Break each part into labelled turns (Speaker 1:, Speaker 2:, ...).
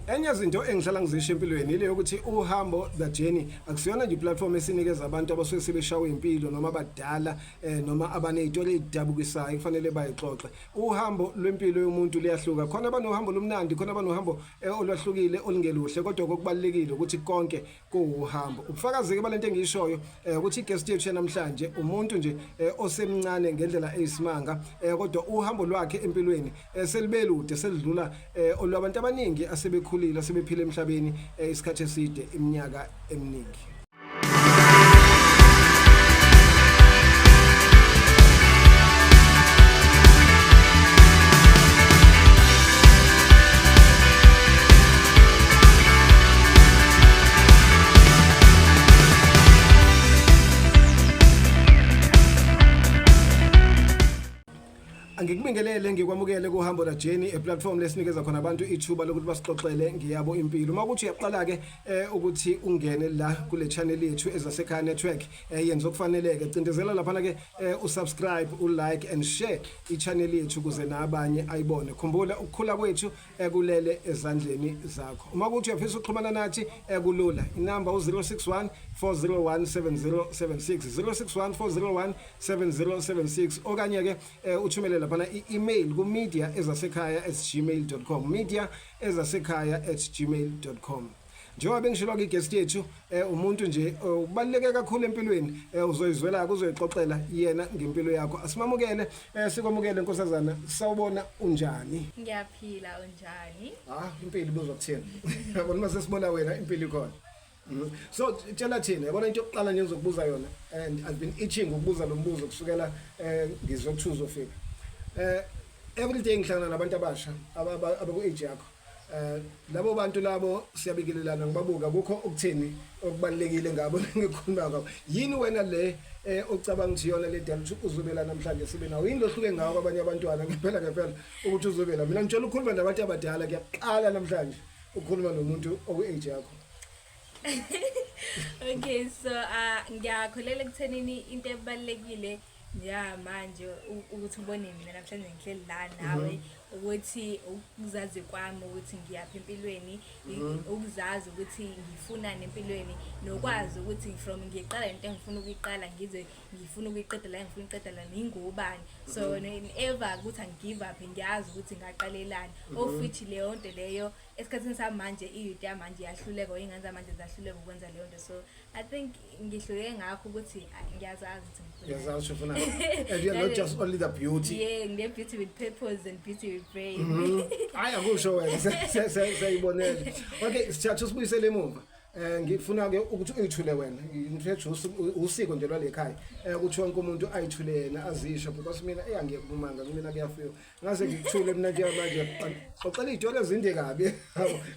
Speaker 1: Enye izinto engihlala ngizisho empilweni ile yokuthi uhambo the journey akusiyona nje iplatform esinikeza abantu abasuke sebeshawe impilo noma abadala noma abanezitori ezidabukisayo kufanele bayixoxe. Uhambo lwempilo yomuntu liyahluka. Khona abanohambo lomnandi, khona abanohambo olwahlukile olungeluhle, kodwa okubalulekile ukuthi konke kuwuhambo. Ubufakazi ke balento engiyishoyo ukuthi iguest yethu namhlanje umuntu nje osemncane ngendlela eyisimanga, kodwa uhambo lwakhe empilweni selibelude, selidlula olwabantu abaningi asebekhulile, asebephila emhlabeni isikhathi eside, iminyaka eminingi. Angikubingelele, ngikwamukele kuhambo la journey, eplatform lesinikeza khona abantu ithuba lokuthi basixoxele ngeyabo impilo. Uma kuthi uyaqala ke ukuthi ungene la kule channel yethu Ezasekhaya Network, yenza okufaneleke, cindezela lapha ke usubscribe, ulike and share i-channel yethu ukuze nabanye ayibone. Khumbula, ukukhula kwethu ekulele ezandleni zakho. Uma kuthi uyafisa ukuxhumana nathi, kulula, inamba u-061 401 7076, 061 401 7076, okanye ke uthumele laphana i-email ku-media ezasekhaya@gmail.com, media ezasekhaya@gmail.com. Njengoba bengishilo ke, guest yethu umuntu nje ubaluleke kakhulu empilweni, uzoyizwela, uzoyixoxela yena ngempilo yakho. Asimamukele, sikwamukele nkosazana. Sawubona, unjani?
Speaker 2: Ngiyaphila, unjani?
Speaker 1: Ah, impilo ibuzwa kuthina, yabona, uma sesibona wena impilo ikhona. So tshela thina, yabona, into yokuqala nje ngizokubuza yona, and I've been itching ukubuza lo mbuzo kusukela ngizwe kuthiwa uzofika. Every day ngihlangana nabantu abasha abaku age yakho. Labo bantu labo siyabingelelana, ngibabuka, kukho ukuthini okubalekile ngabo ngikhuluma ngabo. Yini wena le ocabanga ukuthi yona le dala ukuthi uzobela namhlanje sibe nawo? Yini lohluke ngawo kwabanye abantwana ngempela ngempela ukuthi uzobela? Mina ngitshela ukukhuluma nabantu abadala, kuyaqala namhlanje ukukhuluma nomuntu oku age yakho.
Speaker 2: Okay, so ngiyakholela ekuthenini into ebalulekile njengamanje ukuthi ubone mina namhlanje ngihleli la nawe, ukuthi ukuzazi kwami ukuthi ngiyaphi empilweni, ukuzazi ukuthi ngifunani empilweni, nokwazi ukuthi from ngiqala into engifuna ukuyiqala ngize ngifuna ukuyiqeda la ngifuna ukuqeda la, ngingubani. So never ukuthi angigive up, ngiyazi ukuthi ngaqalelani, of which leyo nto leyo esikhathini samanje i-youth yamanje iyahluleka, or iy'ngane zamanje ziyahluleka ukwenza leyo nto. So I think ngihluleke ngakho ukuthi, ah, ngiyazazi ukuthi ngifunani.
Speaker 1: Uyazazi ukuthi ufunani, and you're not just only the beauty.
Speaker 2: Yeah, ngine-beauty with purpose and beauty with brain.
Speaker 1: Hayi, akusho wena, siyayibonela. Okay, sithatha usibuyisele emuva. Ngifuna ke ukuthi uyithule wena, ngithethe usiko nje lwale ekhaya ukuthi wonke umuntu ayithule yena azisho, because mina eyangiyekumanga mina kuyafika ngaze ngikuthule mina nje manje xoxela izitori ezinde kabi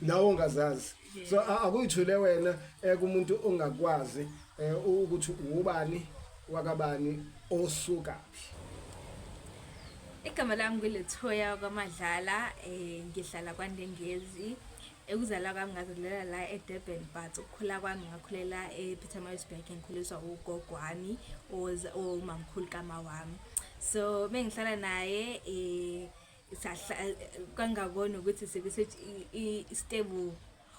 Speaker 1: nawe ongazazi. So akuyithule wena kumuntu ongakwazi ukuthi ubani wakabani, osukaphi.
Speaker 2: Igama lami nguLethoya kwaMadlala, ngihlala kwaNdengezi. Ekuzalwa kwami ngazalela la eDurban, but ukukhula kwami ngakhulela ePietermaritzburg, ngikhuliswa ugogo wami owumamkhulu kama wami. So mengihlala naye sahla kwangabona ukuthi sebese i-stable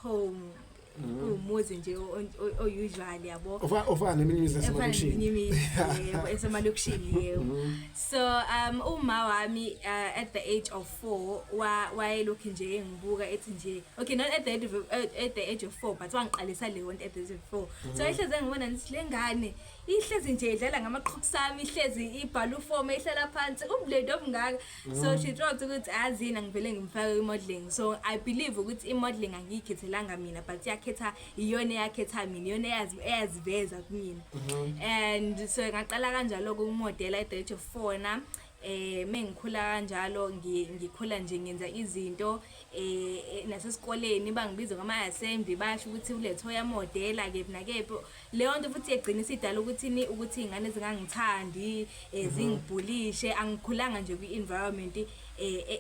Speaker 2: home, kuwumuzi nje o-usual, yabo.
Speaker 1: Ofana neminye imizi
Speaker 2: Efana
Speaker 1: yasemalokishini.
Speaker 2: neminye imizi, yebo, esemalokishini, yebo. So uma wami at the age of 4 wayelokhu nje engibuka, ethi nje, okay, not at the age of 4, but wangiqalisa leyo nto at the age of 4. So ehlezi engibona ngithi le ngane ihlezi nje idlala ngamaqhuku ami, ihlezi ibhala ufomu, ihlala phansi ubulendo obungaka. So she thought ukuthi azina ngivele ngimfake kwi-modeling. So I believe ukuthi i-modeling angiyikhethelanga mina, but iyakhetha, iyona eyakhetha mina, iyona eyaziveza kumina. And so ngaqala kanjalo ukumodela at the age of 4 na mengikhula kanjalo, ngikhula nje ngenza izinto nasesikoleni bangibiza ngama-assembly, basho ukuthi uLethoya modela kephi nakephi. Leyo nto futhi yegcina isidala ukuthi ni ukuthi iy'ngane zingangithandi, zingibhulishe. Angikhulanga nje kwi-environment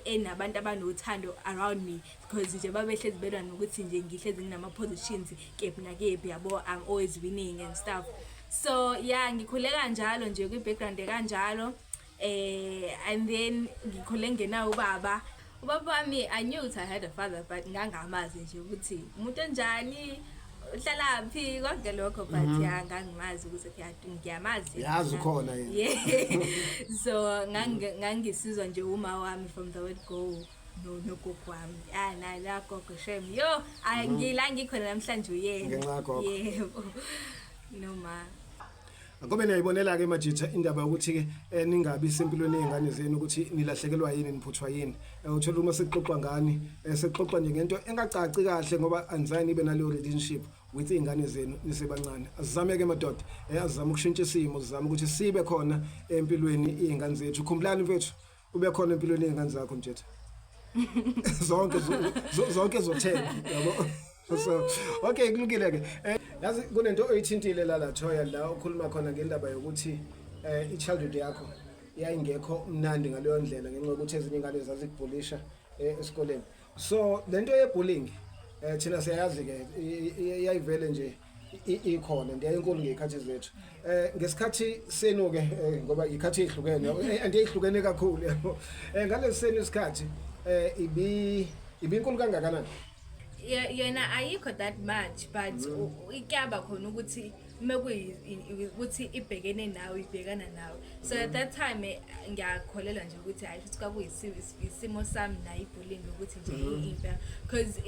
Speaker 2: enabantu abanothando around me, because nje babehlezi belwa nokuthi nje ngihlezi nginama-positions kephi nakephi, yabo, I'm always winning and stuff. So yeah, ngikhule kanjalo nje kwi-background ekanjalo, and then ngikhule ngenawo ubaba. Ubaba wami, I knew ukuthi I had a father, but ngangamazi nje ukuthi umuntu onjani, uhlalaphi, konke lokho, but ya, ngangimazi ukuthi okay, ngiyamazi.
Speaker 1: Yazi ukhona yena.
Speaker 2: Yeah, so ngangisizwa nje uma wami from the word go, no, nogogo wami. Ah, na la gogo, shem, yo, ngila ngikhona namhlanje uyena.
Speaker 1: Ngenxa kagogo.
Speaker 2: Yebo, noma.
Speaker 1: Ngoba niyayibonela ke majitha indaba yokuthi ke ningabi sempilweni yezingane zenu, ukuthi nilahlekelwa yini, niphuthwa yini. Uthola uma sekuxoxwa ngani, sekuxoxwa nje ngento engacaci kahle, ngoba anizange nibe naleyo relationship with izingane zenu nisebancane. Asizame ke madoda, asizame ukushintsha isimo, sizame ukuthi sibe khona empilweni izingane zethu. Khumbulani mfethu, ube khona empilweni yezingane zakho mthetho. Zonke zothela, yabo. So okay, kulungile ke. Yazi kunento oyithintile la Thoya, la ukhuluma khona ngendaba yokuthi i-childhood yakho yayingekho mnandi ngaleyo ndlela ngenxa yokuthi ezinye ingane zazikubhulisha esikoleni. So lento ye-bullying, thina siyayazi ke, yayivele nje ikhona, ndiyayinkulu ngey'khathi zethu. Ngesikhathi senu ke, ngoba ikhathi ezihlukene and ezihlukene kakhulu, yabo, ngalesi senu isikhathi, ibi ibinkulu kangakanani?
Speaker 2: Yena ayikho that much, but ikuyaba khona ukuthi mekuyi ukuthi ibhekene nawe, ibhekana nawe. So at that time, ngiyakholelwa nje ukuthi hayi, futhi kwakuyisimo sami nayo i-bullying, ukuthi nje impela, because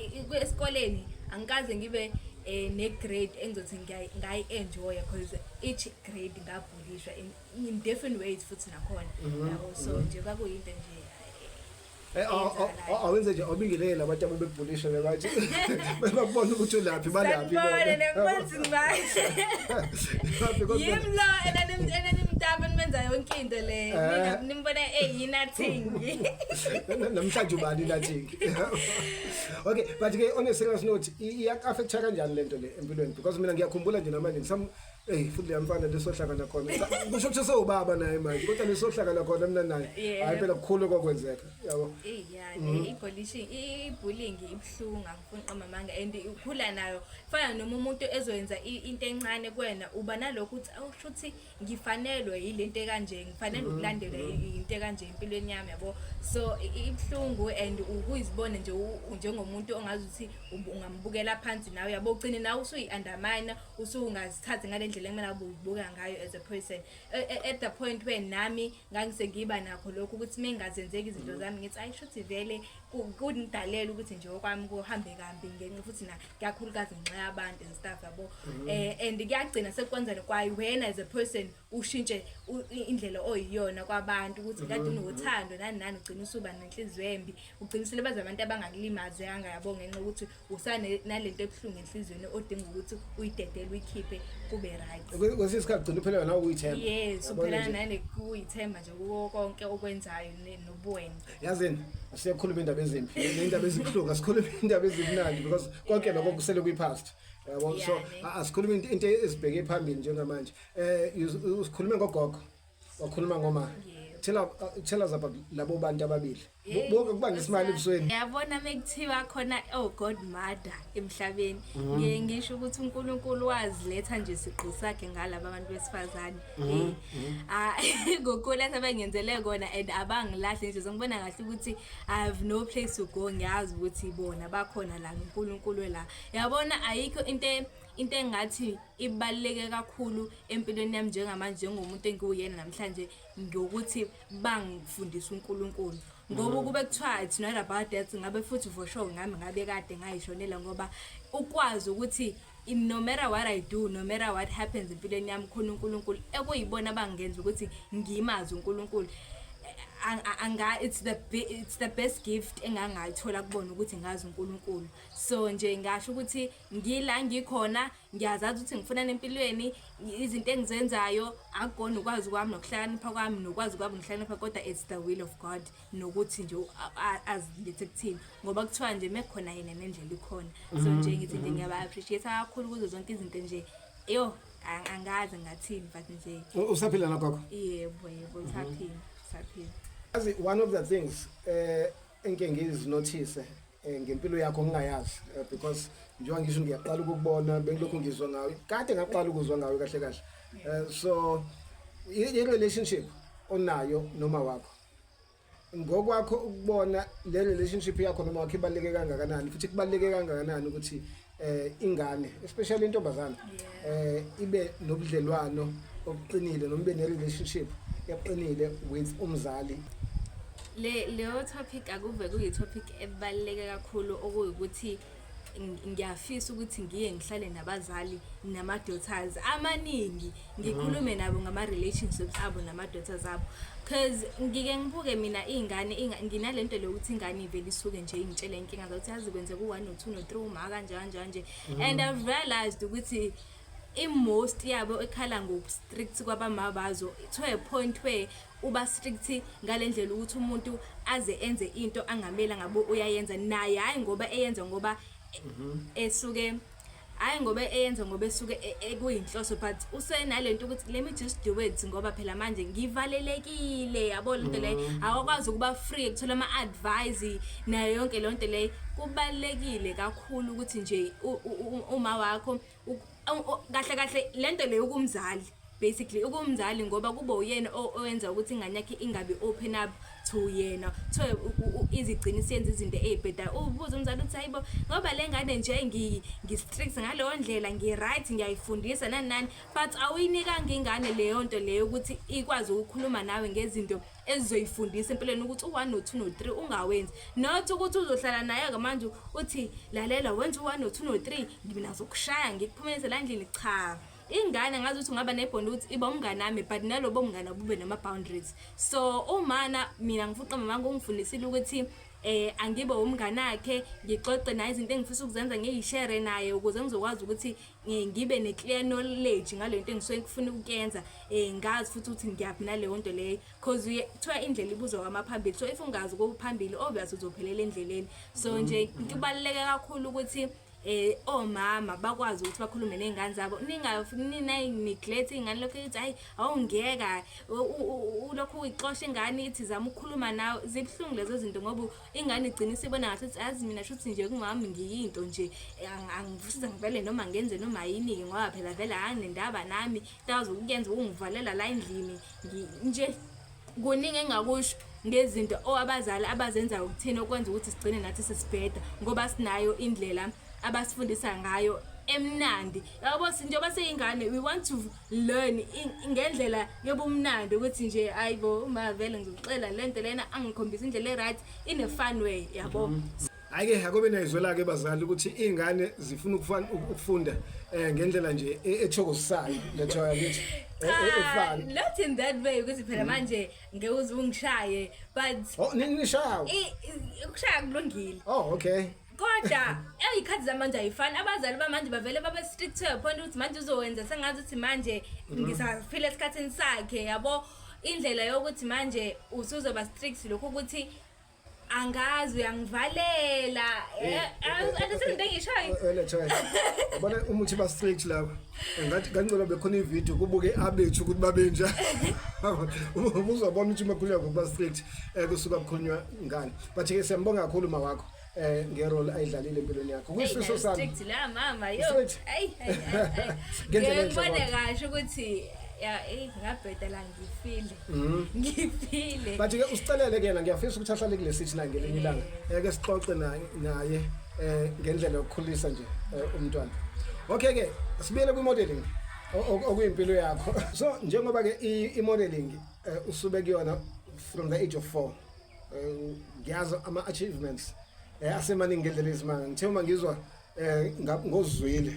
Speaker 2: esikoleni angikaze ngibe ne-grade engizothi ngayi-enjoya, because each grade ngabhulishwa in different ways futhi nakhona, yabo. So nje kwakuyinto nje
Speaker 1: Awenze nje awubingelele abantu abebebhulisha bebathi bakubona ukuthi ulaphi, balaphi.
Speaker 2: Sanibona, nenkosi manje.
Speaker 1: Because
Speaker 2: Yimi lo enanimtapa, nimenza yonke into le. Nimbona eyinothing.
Speaker 1: Namhlanje ubani nothing. Okay, but ke on a serious note, iyak-affecta kanjani lento le empilweni? Because mina ngiyakhumbula nje namanje ngisam, hey, futhi leya mfana lesohlangana khona, kusho ukuthi sewubaba naye manje, kodwa lesohlangana khona mina naye, hayi phela, kukhulu kokwenzeka, yabo.
Speaker 2: Eh ya, i-bullying, i-bullying ibuhlungu, angifuni uqamba amanga, and ukhula nayo. Fana noma umuntu ezoyenza into encane kuwena, uba nalokho ukuthi awusho ukuthi ngifanelwe yilento ekanje, ngifanele ukulandelwa into ekanje empilweni yami, yabo. So ibuhlungu and ukuyizibona nje njengomuntu ongazi ukuthi ungambukela phansi nawe, yabo, ugcine nawe usuyi-undermine, usungazithathi ngale ndlela ekumele ngabe uzibuka ngayo as a person. At the point where nami ngangisengiba nakho lokho ukuthi mengingazenzeki izinto zami, ngithi ayi, shuthi vele kungidalela ukuthi nje okwami kuhambe kambi, ngenxa futhi na kakhulukazi ngenxa yabantu and stuff, yabo. And kuyagcina sekwenza kwayi wena as a person ushintshe indlela oyiyona kwabantu, ukuthi kade unothando nani nani, ugcina usuba nenhliziyo embi, ugcina usulibaza abantu abangakulimazanga, yabo, ngenxa yokuthi usane nalento ebuhlungu enhliziyweni odinga ukuthi uyidedele, uyikhiphe, kube right.
Speaker 1: Kwesinye isikhathi ugcina uphelelwa nawe ukuyithemba.
Speaker 2: Yes.
Speaker 1: Yabona
Speaker 2: Uphelana
Speaker 1: nje.
Speaker 2: nane kuyithemba nje kuko konke okwenzayo nobuwena.
Speaker 1: Yazini, asiyakhuluma indaba ezimbi ney'ndaba ezibuhlungu, asikhulume indaba ezimnandi, because konke lokho kusele kwi-past, yabo. So
Speaker 2: Yeah, ne.
Speaker 1: asikhulume into ezibheke phambili njengamanje. Usikhulume ngogogo, wakhuluma ngoma.
Speaker 2: Yebo.
Speaker 1: Tell us about labo bantu ababili. Bonke kuba ngesimali ebusweni.
Speaker 2: Yabona, mekuthiwa khona oh godmother emhlabeni, ngiye ngisho ukuthi uNkulunkulu waziletha nje siqu sakhe ngalaba abantu besifazane. Ah, ngokuletha bengenzele kona and abangilahle nje, ngibona kahle ukuthi I have no place to go, ngiyazi ukuthi bona bakhona la, uNkulunkulu la, yabona. Ayikho into engathi ibaluleke kakhulu empilweni yami njengamanje, njengomuntu engiwuyena namhlanje, ngokuthi bangifundisa uNkulunkulu, ngoba kube kuthiwa it's not about that, ngabe futhi for sure ngami ngabe kade ngayishonela, ngoba ukwazi ukuthi no matter what I do, no matter what happens empilweni yami, khona uNkulunkulu ekuyibona bangenza ukuthi ngimazi uNkulunkulu. Anga it's the best gift engangayithola kubona ukuthi ngazi uNkulunkulu. So nje ngasho ukuthi ngila ngikhona, ngiyazazi ukuthi ngifuna empilweni, izinto engizenzayo akukona ukwazi kwami nokuhlakanipha kwami nokwazi kwami nokuhlakanipha, kodwa it's the will of God, nokuthi nje azilethe kuthini, ngoba kuthiwa nje mekukhona yena nendlela ikhona. So nje ngithi nje ngiyaba appreciate kakhulu kuzo zonke izinto nje. Yo, angazi ngathini, but nje.
Speaker 1: Usaphila nagogo?
Speaker 2: Yebo, usaphila, usaphila.
Speaker 1: Yazi, one of the things engike ngizinothise ngempilo yakho ngingayazi, because njengoba ngisho ngiyaqala ukukubona, bengilokhu ngizwa ngawe, kade ngaqala ukuzwa ngawe kahle kahle. So i relationship onayo noma wakho. Ngokwakho ukubona le relationship yakho noma wakho ibaluleke kangakanani, futhi kubaluleke kangakanani ukuthi ingane, especially intombazana, ibe nobudlelwano obuqinile noma ibe ne-relationship eqinile with umzali?
Speaker 2: Leyo topic akuve kuyi-topic ebaluleke kakhulu, okuyukuthi ngiyafisa ukuthi ngiye ngihlale nabazali nama-daughters amaningi, ngikhulume nabo ngama-relationships abo nama-daughters abo, cause ngike ngibuke mina iy'ngane, nginalento lokuthi ingane ivele isuke nje ingitshele inkinga zakuthi yazi kwenzeka u-one no-two no-three, uma kanje kanje kanje, and I've realized ukuthi i-most yabo ekhala ngobu-strict kwabama bazo, to a point where uba strict ngale ndlela ukuthi umuntu aze enze into angamele ngabe uyayenza naye, hhayi ngoba eyenza ngoba esuke, hhayi ngoba eyenza ngoba esuke ekuyinhloso, but usenalento ukuthi let me just do it ngoba phela manje ngivalelekile, yabo lento leyo. Awakwazi ukuba free ukuthola ama-advice nayo yonke leyo nto leyo. Kubalulekile kakhulu ukuthi nje uma wakho kahle kahle lento leyo kumzali, basically ukumzali, ngoba kube uyena owenza ukuthi ingane yakhe ingabi open up to yena, to izigcina isiyenza izinto ey'bhedayo. Ubuze umzali ukuthi hayibo, ngoba le ngane nje ngi-strict ngaleyo ndlela, ngi-right, ngiyayifundisa nani nani, but awuyinikanga ingane leyo nto leyo ukuthi ikwazi ukukhuluma nawe ngezinto ezizoyifundisa empilweni, ukuthi u-one no-two no-three ungawenzi, not ukuthi uzohlala naye-ke manje uthi lalela, wenza u-one no-two no-three, mina ngizokushaya ngikuphumelise la ndlini. Cha, ingane ngazi ukuthi ungaba ne-bond ukuthi iba umngane wami, but nalobo mngane bube nama-boundaries. So umana mina ngifuqa mama ungifundisile ukuthi angibe umngane wakhe, ngixoxe naye izinto engifisa ukuzenza, ngiyishare naye ukuze ngizokwazi ukuthi ngibe ne-clear knowledge ngale nto engisuke ngifuna ukuyenza, ngazi futhi ukuthi ngiyaphi naleyo nto leyo, cause kuthiwa indlela ibuzwa kwamaphambili. So if ungazi kokuphambili, obvious uzophelela endleleni. So nje kubaluleke kakhulu ukuthi omama bakwazi ukuthi bakhulume ney'ngane zabo, ningayi-neglect iy'ngane lokhu ithi hayi awungiyeka, ulokhu uyixosha ingane ithi zama ukukhuluma nawe. Zibuhlungu lezo zinto ngoba ingane igcina isibona ngathi ukuthi yazi mina shuthi nje kungami ngiyinto nje, angisiza ngivele noma ngenze noma yini-ke, ngoba phela vele anginendaba nami, into akwazi ukuyenza ukungivalela la endlini. Nje kuningi engingakusho ngezinto abazali abazenzayo kuthina okwenza ukuthi sigcine nathi sesibheda, ngoba sinayo indlela abasifundisa ngayo emnandi, yabo. Njengoba seyingane, we want to learn ngendlela yobumnandi, ukuthi nje hayibo, uma vele ngizoxela lento lena, angikhombisa indlela e-right in a fun way, yabo.
Speaker 1: Hhayi-ke, akobe niyayizwela-ke bazali ukuthi iy'ngane zifuna ukufunda ngendlela nje ethokozisayo lethoya kithi
Speaker 2: e-fun. Not in that way ukuthi phela manje ngeke uze ungishaye, but
Speaker 1: Oh, nishawa?
Speaker 2: Ukushaya kulungile.
Speaker 1: Oh, okay.
Speaker 2: Kodwa ey'khathi zamanje ayifani. Abazali bamanje bavele babe strict to a point ukuthi manje uzowenza sengathi ukuthi manje ngisaphila esikhathini sakhe, yabo, indlela yokuthi manje usuzoba strict lokhu ukuthi angazi uyangivalela. Understand into engishoyo?
Speaker 1: Lethoya, yabona uma uthi ba strict lapha, ngathi kancela bekhona ivideo kubuke abethu ukuthi babenjani, uma uzobona ukuthi makhulunywa ngokuba strict kusuka kukhulunywa ngani. But ke siyambonga kakhulu uma wakho nge-role ayidlalile empilweni yakho, kuyisifiso sami.
Speaker 2: Strict la mama yo.
Speaker 1: Strict.
Speaker 2: Ayi ayi ayi.
Speaker 1: Ngendlela enhle.
Speaker 2: Ngibone kahle ukuthi ya, ngabheda la, ngifile. Ngifile.
Speaker 1: But ke usicelele kuyena, ngiyafisa ukuthi ahlale kule sithi la ngelinye ilanga, eke sixoxe naye ngendlela yokukhulisa nje umntwana. Okay ke, sibuyele kwi-modeling okuyimpilo yakho. So njengoba ke i-modeling usube kuyona from the age of 4, ngiyazi ama achievements asemaningi ngendlela ezimanga. Ngithe uma ngizwa ngozwile,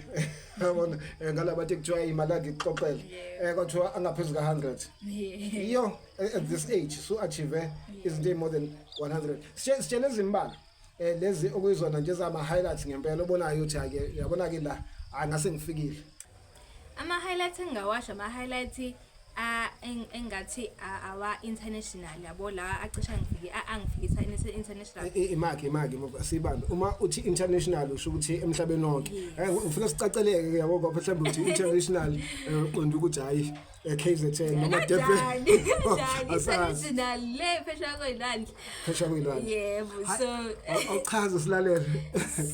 Speaker 1: yabona, ngalabantu ekuthiwa imali angikuxoxele, kwathiwa angaphezulu ka-100. Iyo, at this age so achieve izinto ey-more than 100. Sitshele ezimbalwa lezi okuyizona nje zama highlights ngempela obonayo ukuthi ake yabona ke la angase ngifikile.
Speaker 2: Ama-highlights engingawasho, ama-highlights engathi awa international, yabo, la acisha ngifike angifikisa international.
Speaker 1: Imaki asibambe. Uma uthi international usho ukuthi emhlabeni wonke.
Speaker 2: Yes.
Speaker 1: Ngifuna sicaceleke, yabo, ngoba mhlawumbe uthi international uqonda ukuthi hayi KZN noma Durban.
Speaker 2: Kanjani? Kanjani?
Speaker 1: Asazi.
Speaker 2: International le phesheya kwey'lwandle.
Speaker 1: Phesheya kwey'lwandle.
Speaker 2: Yebo, so
Speaker 1: Awuchaze silalele.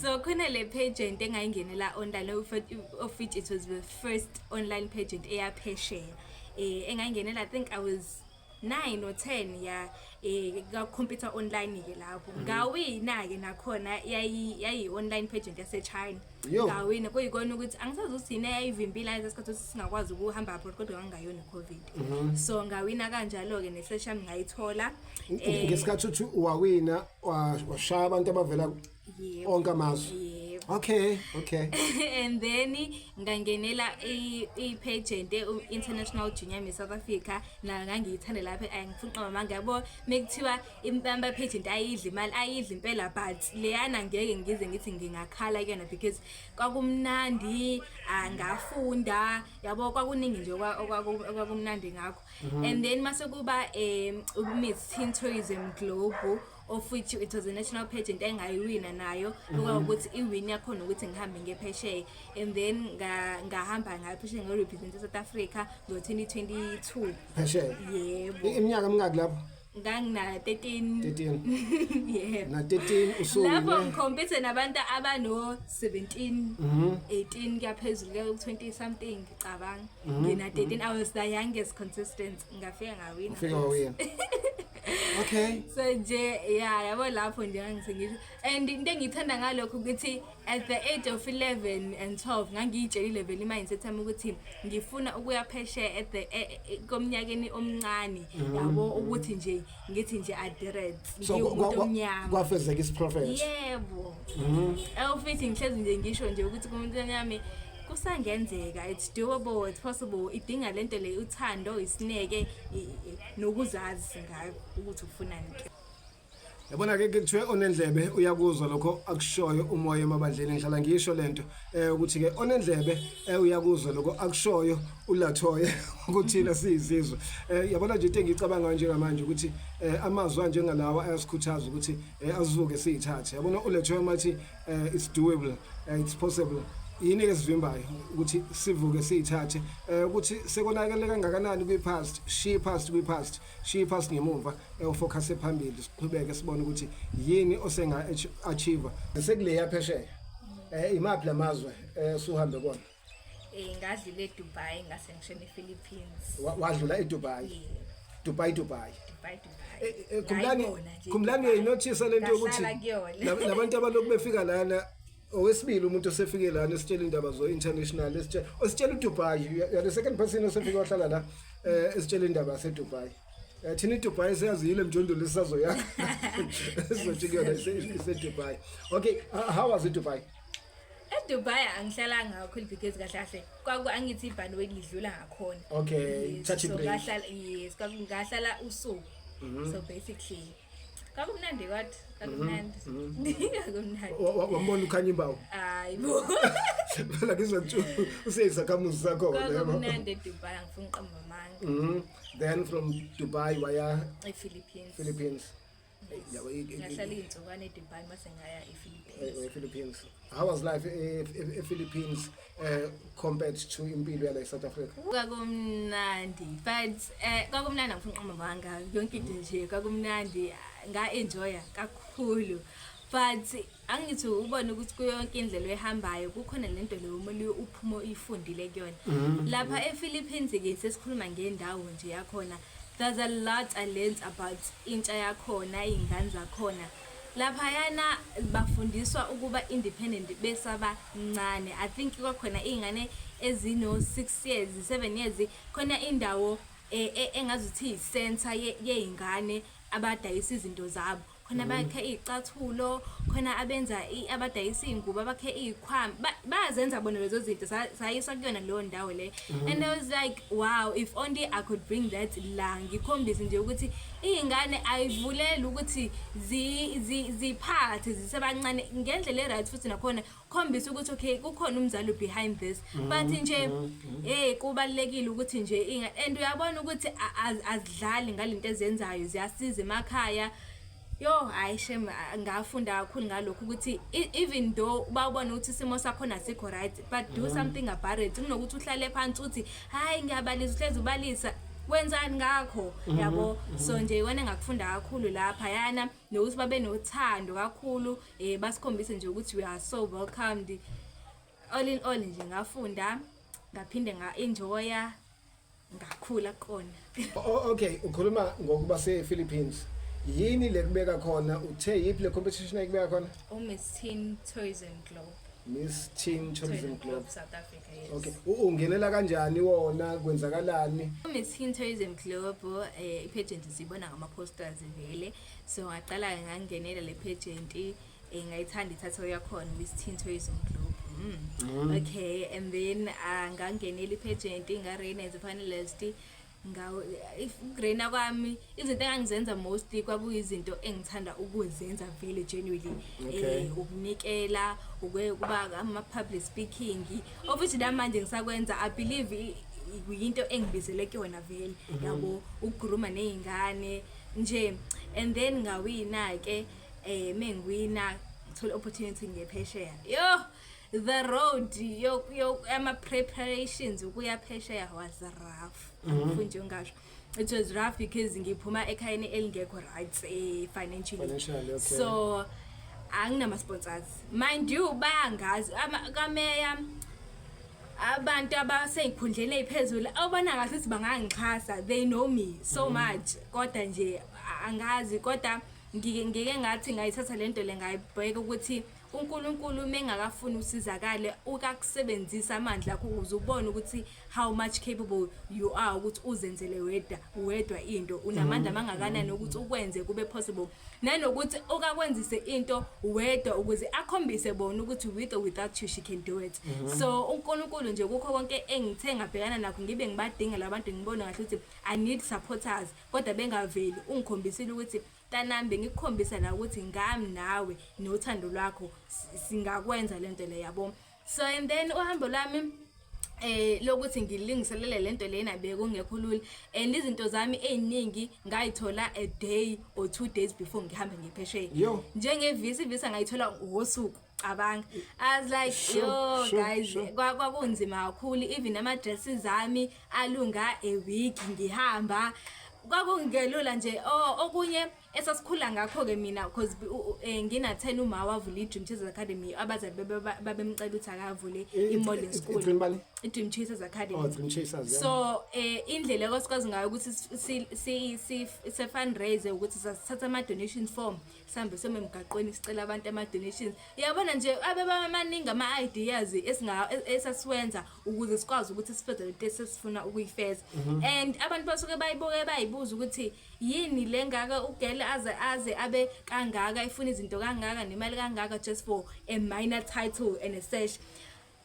Speaker 2: So khona le pageant engayingenela online, of which it was the first online pageant eyaphesheya engayingenela. I think I was 9 or 10, ya, ka computer online ke lapho. Ngawina ke nakhona, yayi online pageant yase China.
Speaker 1: Yo.
Speaker 2: Ngawina, kuyikona ukuthi angisazi ukuthi yini eyayivimbile lesikhathi ukuthi singakwazi ukuhamba abroad, kodwa ngangayona COVID. So ngawina kanjalo ke, nesash yami ngayithola.
Speaker 1: Ngesikhathi uthi wawina, washaya abantu abavela
Speaker 2: Yebo.
Speaker 1: onke amazwe?
Speaker 2: Yebo.
Speaker 1: Okay.
Speaker 2: And then ngangenela i-pageant, International Junior Miss South Africa, nayo ngangiyithanda lapho. Angifuni uqamba amanga, yabo, mekuthiwa impamba pageant ayidli imali, ayidli impela, but leyana ngeke ngize ngithi ngingakhala kuyona because kwakumnandi. Ngafunda, yabo, kwakuningi nje okwakumnandi ngakho. And then mase kuba Miss Teen Tourism Global, of which it was a national pageant engayiwina nayo, okwawukuthi iwin yakhona ukuthi ngihambe ngephesheya, and then ngahamba ngaphesheya, ngo-represent South Africa ngo-2022.
Speaker 1: Phesheya?
Speaker 2: Yebo.
Speaker 1: Iminyaka mingaki lapho?
Speaker 2: Ngangina 13.
Speaker 1: 13?
Speaker 2: Yebo.
Speaker 1: Na 13
Speaker 2: Lapho
Speaker 1: usuwine.
Speaker 2: ngi-compete nabantu abano-17, 18 kuyaphezulu, kuya ku-20 something. Ngicabanga ngina 13, I was the youngest contestant. Ngafika ngawina.
Speaker 1: Ufika wawina, okay.
Speaker 2: So nje ya, yabo, lapho nje ngangisengisho, and into engiyithanda ngalokho ukuthi at the age of 11 and 12 ngangiyitshelile vele i-mindset yami ukuthi ngifuna ukuya phesheya at the komnyakeni omncane, yabo, ukuthi nje ngithi nje I did it.
Speaker 1: So
Speaker 2: Ngiwumuntu omnyama.
Speaker 1: Kwafezeka isiprofetho.
Speaker 2: Yebo, awufithi ngihlezi nje ngisho nje ukuthi kumuntu wami kusangenzeka, it's doable, it's possible. Idinga lento le, uthando, isineke, nokuzazi ngayo ukuthi ufunani ke.
Speaker 1: Yabona ke, kuthiwe onendlebe uyakuzwa lokho akushoyo umoya emabandleni. Ngihlala ngisho lento ukuthi ke onendlebe uyakuzwa lokho akushoyo uLatoya ukuthina siyizizwe. Yabona nje, into engicabanga njengamanje ukuthi amazwi anjengalawa ayasikhuthaza ukuthi azivuke siyithathe. Yabona, uLatoya mathi it's doable, it's possible, yini ke sivimbayo ukuthi sivuke siyithathe? Ukuthi sekonakele kangakanani kwi-past, shiya past kwi-past, shiya past ngemumva, ufocus phambili, siqhubeke sibone ukuthi yini osenga achieve sekuleya phesheya. Imaphi lamazwe suhambe kona?
Speaker 2: Ngadlula eDubai, ngase ngishona ePhilippines.
Speaker 1: Wadlula eDubai?
Speaker 2: Yeah.
Speaker 1: Dubai, Dubai?
Speaker 2: Dubai, Dubai.
Speaker 1: Khumbulani,
Speaker 2: Ngayibona nje
Speaker 1: khumbulani,
Speaker 2: iDubai.
Speaker 1: uyayinothisa lento yokuthi
Speaker 2: Ngahlala kuyona.
Speaker 1: Labantu abalokhu befika lana, owesibili umuntu osefike lana esitshela indaba zo-international, ositshela uDubai. You are the second person osefike wahlala la esitshela indaba yaseDubai. Thina iDubai siyaziyile, mjondolo esisazoyakha sizothi kuyona iseDubai. Okay, how was iDubai?
Speaker 2: eDubai angihlalanga kakhulu because kahle kahle kwaku angithi ibhanoyi lidlula ngakhona.
Speaker 1: Okay.
Speaker 2: Yes,
Speaker 1: Touch
Speaker 2: so
Speaker 1: break.
Speaker 2: Ngahlala, yes, ngahlala usuku. So basically kwakumnandi, kodwa kwakumnandi, kwakumnandi.
Speaker 1: Wambona uKhanyi Mbau?
Speaker 2: Hayi bo.
Speaker 1: Phela ngizwa kuthi useyisakhamuzi sakho, yabo.
Speaker 2: Kwakumnandi eDubai, angifuni uqamba amanga.
Speaker 1: Then from Dubai waya
Speaker 2: ePhilippines.
Speaker 1: Philippines. Yabo,
Speaker 2: Ngahlala iy'nsukwana eDubai, mase ngaya ePhilippines.
Speaker 1: E-Philippines. How was life e-Philippines compared to impilo yala e-South Africa?
Speaker 2: Kwakumnandi, but kwakumnandi, angifuni uqamba amanga, yonke into nje kwakumnandi, nga-enjoya kakhulu, but angithi ubone ukuthi kuyo yonke indlela oyihambayo kukhona lento leyo umuntu uphuma uyifundile kuyona. Lapha ePhilippines-ke, sesikhuluma ngendawo nje yakhona, there's a lot I learned about intsha yakhona, iy'ngane zakhona laphayana bafundiswa ukuba independent besabancane. I think kwakhona iy'ngane ezino-6 years, 7 years, khona indawo engazuthi iyi-center yey'ngane abadayisa izinto zabo khona, bakhe iy'cathulo khona, abenza abadayisa iy'ngubo, abakhe iy'khwama, bayazenza bona lezo zinto. Sayiswa kuyona leyo ndawo le, and I was like, wow, if only I could bring that la, ngikhombise nje ukuthi iy'ngane ayivuleli ukuthi ziphathe zisebancane ngendlela e-right, futhi nakhona khombisa ukuthi okay, kukhona umzali behind this. But nje hey, kubalekile ukuthi nje and uyabona ukuthi azidlali ngalento ezenzayo, ziyasiza emakhaya. Yo, hayi shem, ngafunda kakhulu ngalokho ukuthi even though bawubona ukuthi isimo sakhona asikho right, but do something about it, kunokuthi uhlale phansi uthi hayi, ngiyabalisa, uhlezi ubalisa, wenzani ngakho, yabo? So nje ikona engakufunda kakhulu lapha yana, nokuthi babe nothando kakhulu, basikhombise nje ukuthi we are so welcomed. All in all nje ngafunda, ngaphinde nga-enjoya. Ngakhula kona.
Speaker 1: Okay, ukhuluma ngokuba se-Philippines. Yini le kubeka khona? Uthe yiphi le competition ayikubeka khona?
Speaker 2: UMiss Teen Tourism Globe.
Speaker 1: Miss Teen Tourism Globe.
Speaker 2: South Africa, yes.
Speaker 1: Okay, ungenela kanjani wona? Kwenzakalani?
Speaker 2: UMiss Teen Tourism Globe, i-pageant siyibona ngama-posters vele. So ngaqala ngangenela le pageant, ngayithanda i-title yakhona, Miss Teen Tourism Globe. Okay, and then ngangenela i-pageant, nga-reign as a finalist. Ngawo if uku-reigna kwami, izinto engangizenza mostly kwakuyizinto engithanda ukuzenza vele genuinely. Ukunikela, ukuba ama public speaking, of which namanje ngisakwenza. I believe yinto engibizele kuyona vele, yabo, ukukhuluma nezingane nje. And then ngawina ke. Mengiwina, ngithola opportunity ngephesheya. Yo, the road yo yo ama preparations ukuya phesheya was rough. Angifuni nje ngasho, it was rough because ngiphuma ekhayeni elingekho right financially.
Speaker 1: Financially, okay.
Speaker 2: So anginama sponsors, mind you, bayangazi kameya, abantu abasey'khundleni ey'phezulu awubona kahle ukuthi bangangixhasa. They know me so much, kodwa nje angazi. Kodwa ngike ngathi ngayithatha lento le, ngayibheka ukuthi uNkulunkulu mengakafuni usizakale ukakusebenzisa amandla akho ukuze ubone ukuthi how much capable you are ukuthi uzenzele wedwa into, unamandla mangakanani ukuthi ukwenze kube possible, nanokuthi ukakwenzise into wedwa ukuze akhombise bona ukuthi with or without you she can do it. So uNkulunkulu nje kukho konke engithe ngabhekana nakho, ngibe ngibadinga labantu, ngibona kahle ukuthi I need supporters, kodwa bengaveli, ungikhombisile ukuthi tanami bengikukhombisa la ukuthi ngami nawe nothando lwakho singakwenza lento le, yabo. So and then uhambo lwami lokuthi ngilungiselele lento lena bekungekho lula, and izinto zami eziningi ngayithola a day or 2 days before ngihambe ngiphesheya.
Speaker 1: Yo.
Speaker 2: Njenge-visa, i-visa ngayithola ngosuku, cabanga. I was like, yo guys, kwakunzima kakhulu. Even ama-dresses ami alunga a week ngihamba, kwakungelula nje. Oh, okunye esasikhula ngakho-ke mina, because ngina 10, uma wavula i-Dream Chasers Academy, abazali babemcela ukuthi akavule i-modeling school.
Speaker 1: I-Dream bani?
Speaker 2: I-Dream Chasers Academy.
Speaker 1: Oh, Dream Chasers, yeah.
Speaker 2: So indlela ekwasikwazi ngayo ukuthi si fundraise ukuthi sasithatha ama donation form, sihambe some emgaqweni sicela abantu ama donations, uyabona nje. Abe bamaningi ama ideas esinga esasiwenza ukuze sikwazi ukuthi sifeze lento esifuna ukuyifeza. And abantu basuke bayibuke, bayibuza ukuthi yini le ngaka, ugele aze abe kangaka, ifuna izinto kangaka nemali kangaka just for a minor title and a sash.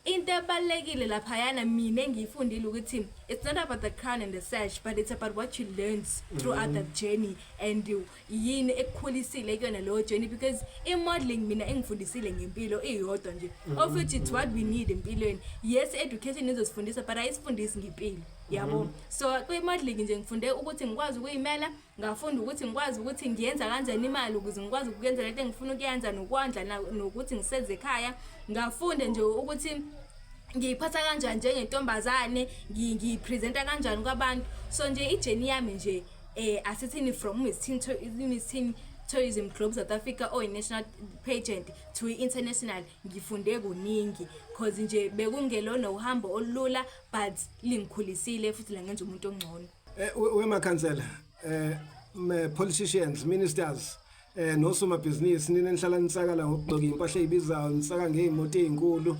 Speaker 2: Into ebalulekile laphayana mina engiyifundile ukuthi it's not about the crown and the sash, but it's about what you learned throughout that journey and yini ekukhulisile kuyona leyo journey, because i-modeling mina engifundisile ngempilo iyodwa nje, of which it's what we need empilweni. Yes, education izosifundisa, but ayisifundisi ngempilo, yabo. So kwi-modeling nje ngifunde ukuthi ngikwazi ukuyimela, ngafunda ukuthi ngikwazi ukuthi ngiyenza kanjani imali ukuze ngikwazi ukuyenza lento engifuna ukuyenza nokwandla nokuthi ngisenze ekhaya. Ngafunda nje ukuthi ngiyiphatha kanjani njengentombazane, ngiyipresenta kanjani kwabantu. So nje i-journey yami nje, asithini, from Miss Teen Tourism Globe South Africa or national pageant to international, ngifunde kuningi, cause nje bekungelona uhambo olula, but lingikhulisile futhi langenza umuntu ongcono.
Speaker 1: Wemakhansela, politicians, ministers, nosomabhizinisi, nina nihlala nisakala ngokugqoka impahla ezibizayo, nisaka ngezimoto ezinkulu,